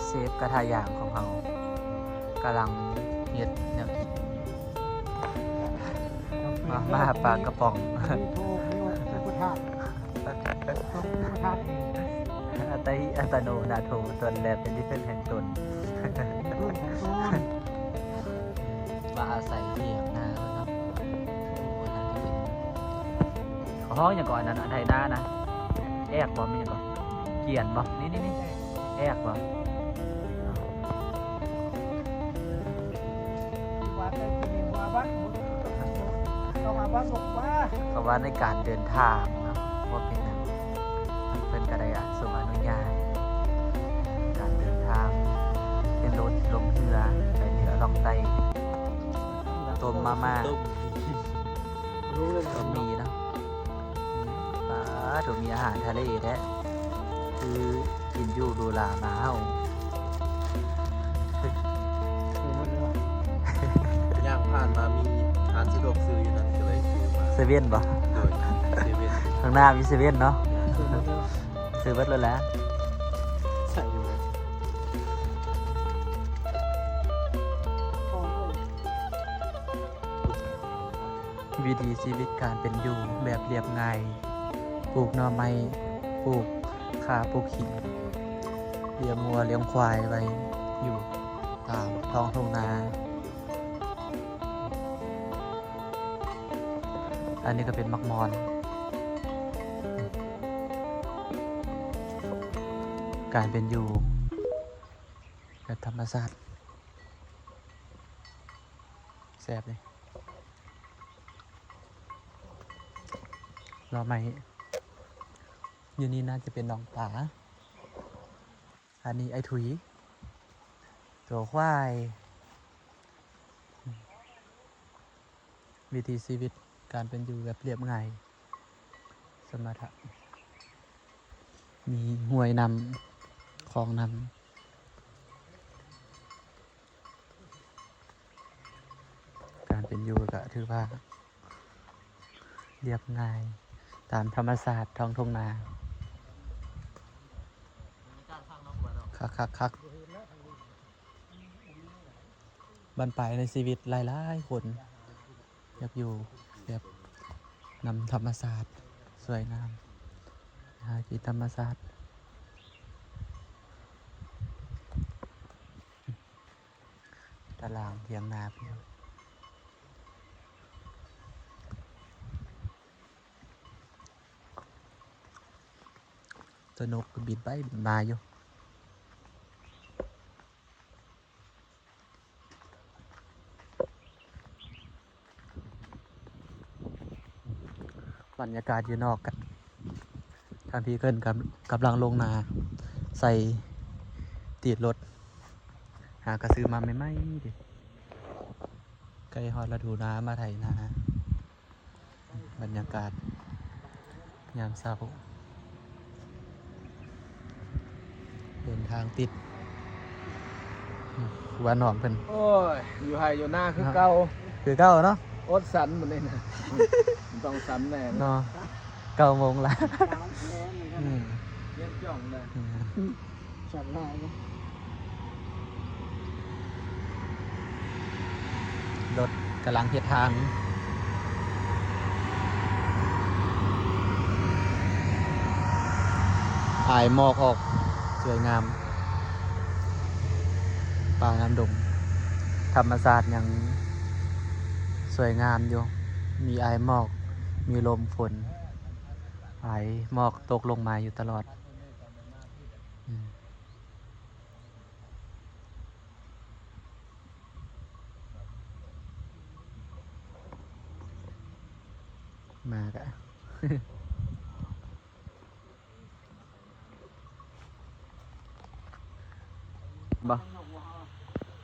ເຊຟກະທະຢາງຂອງເຮົາກຳລັງເຮັດແນວກິນ ມາມ່າປາກະປ໋ອງ ອັນນີ້ໂທ ນີ້ວ່າສຸປທາດ ສຸປທາດເອງ ອັດຕະຫິອັດຕະໂນນາໂທ ຕົນແລເປັນທີ່ເພິ່ງແຫ່ງຕົນ ເພິ່ງແຫ່ງຕົນ ວ່າອາໄສຖຽງນາເນາະ ໂອ້ ອັນນັ້ນກະເປັນ ເຂົາຮ້ອງຫຍັງເກາະ ອັນນັ້ນ ອັນໄຖນານະ ແອກບໍ່ ແມ່ນຫຍັງເກາະ ກຽນບໍ່ ນີ້ໆໆ ແອກບໍ່ ເພາະວ່າໃນການເດີນທາງເນາະ ບໍ່ເປັນຫຍັງ ເພິ່ນກະໄດ້ ອາ ຊົງອະນຸຍາດ ການເດີນທາງ ເປັນລົດ ລົງເຮືອ ໄປເຫຼືອລ່ອງໃຕ້ ຕົ້ມມາມ່າ ຕົ້ມ ຕົ້ມໝີ່ເນາະ ປາດໂທ້ ມີອາຫານທະເລແທ້ ຄືກິນຢູ່ຫຼູຫຼາມາເຮົາ ຍ່າງຜ່ານມາມີຮ້ານສະດວກຊື້ຢູ່ນັ້ນ ກະເລີຍຊື້ມາ ເຊເວັ່ນບໍ່? ໂດຍ ເຊເວັ່ນ ຂ້າງໜ້າມີເຊເວັ່ນເນາະ ຊື້ໝົດແລ້ວ ຊື້ເບິດແລ້ວແຫຼະ ໃສ່ຢູ່ ວິຖີຊີວິດການເປັນຢູ່ແບບລຽບງ່າຍ ປູກໜໍ່ໄມ້ ປູກຂ່າ ປູກຂີງ ລ້ຽງງົວລ້ຽງຄວາຍໄວ້ຢູ່ຕາມທ້ອງທົ່ງນາ. ອັນນີ້ກະເປັນໝາກມອນ. ການເປັນຢູ່ແບບທຳມະຊາດ ແຊບເດ. ໜໍ່ໄມ້ ຢູ່ນີ້ໜ້າຈະເປັນໜອງປາ. ອັນນີ້ອ້າຍທຸຍ ຕົວຄວາຍ. ວິຖີຊີວິດການເປັນຢູ່ແບບລຽບງ່າຍ ສະມະຖະ ມີຫ້ວຍນຳ ຄອງນຳ. ການເປັນຢູ່ກະຖືວ່າລຽບງ່າຍຕາມທຳມະຊາດທ້ອງທົ່ງນາ. ຄັກໆໆ. ບັ້ນປາຍໃນຊີວິດຫຼາຍໆຄົນຢາກຢູ່ແບບນຳທຳມະຊາດ ສວຍງາມ ຫາກິນທຳມະຊາດ. ຕາລາງຖຽງນາເພິ່ນ ຕົວນົກກະບິນໄປບິນມາຢູ່. ບັນຍາກາດຢູ່ນອກກະ ທາງທີ່ເພິ່ນກຳ ກຳລັງລົງນາ ໃສ່ຕີດລົດ ຫາກະຊື້ມາໃໝ່ໆເດ. ໃກ້ຮອດລະດູນາ ມາໄຖນາ. ບັນຍາກາດຍາມເຊົ້າ ເດີນທາງຕິດບ້ານນອກເພິ່ນ. ໂອ້ຍ ຢູ່ໄຮ່ຢູ່ນາຄືເກົ່າ ຄືເກົ່າເນາະ. ອົດສັນມື້ນີ້ນະ ຕ້ອງສັນແນ່ເນາະ. ເກົ້າໂມງລະ ອືມ ຮຽນຈ້ອງເລີຍ. ສັນຫຼາຍເນາະ. ລົດກຳລັງເຮັດທາງ ອາຍໝອກອອກ ສວຍງາມ. ປ່ານ້ຳດົງ ທຳມະຊາດຍັງສວຍງາມຢູ່ ມີອາຍໝອກ ມີລົມຝົນ ອາຍໝອກຕົກລົງມາຢູ່ຕະຫຼອດ. ອືມ. ມາກະ ບໍ່